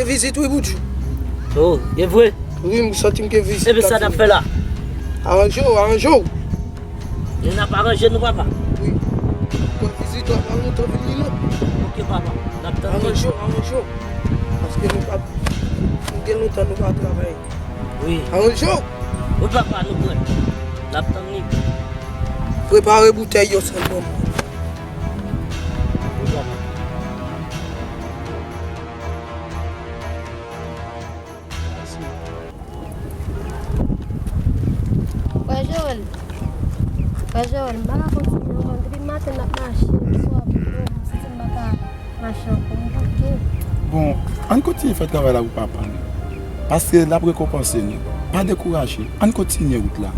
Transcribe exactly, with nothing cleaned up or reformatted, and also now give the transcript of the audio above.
Vizit wi, Boudjou. Oh, e vre? Wi, m santi m gen vizit. Epi sa n ap fè la? Aranje w, aranje w. E n ap aranje nou, papa. Wi. Kon vizit w ap al lontan vin li non. Ok, papa. N ap tann li. Aranje w, aranje w. Paske nou pa, nou gen lontan nou pa travay. Wi. Aranje w. Wi, papa, nou prè. N ap tann li. Prepare boutèy yo sèlman. Wi, papa. Frè Joel, frè Joel, m pa ka kontinye ankò. Depi maten n ap mache, swa pou nou, m santi m pa ka mache ankò. M bloke. Bon, ann kontinye fè travay la pou papa nou. Paske l ap rekonpanse nou. Pa dekouraje. Ann kontinye wout la.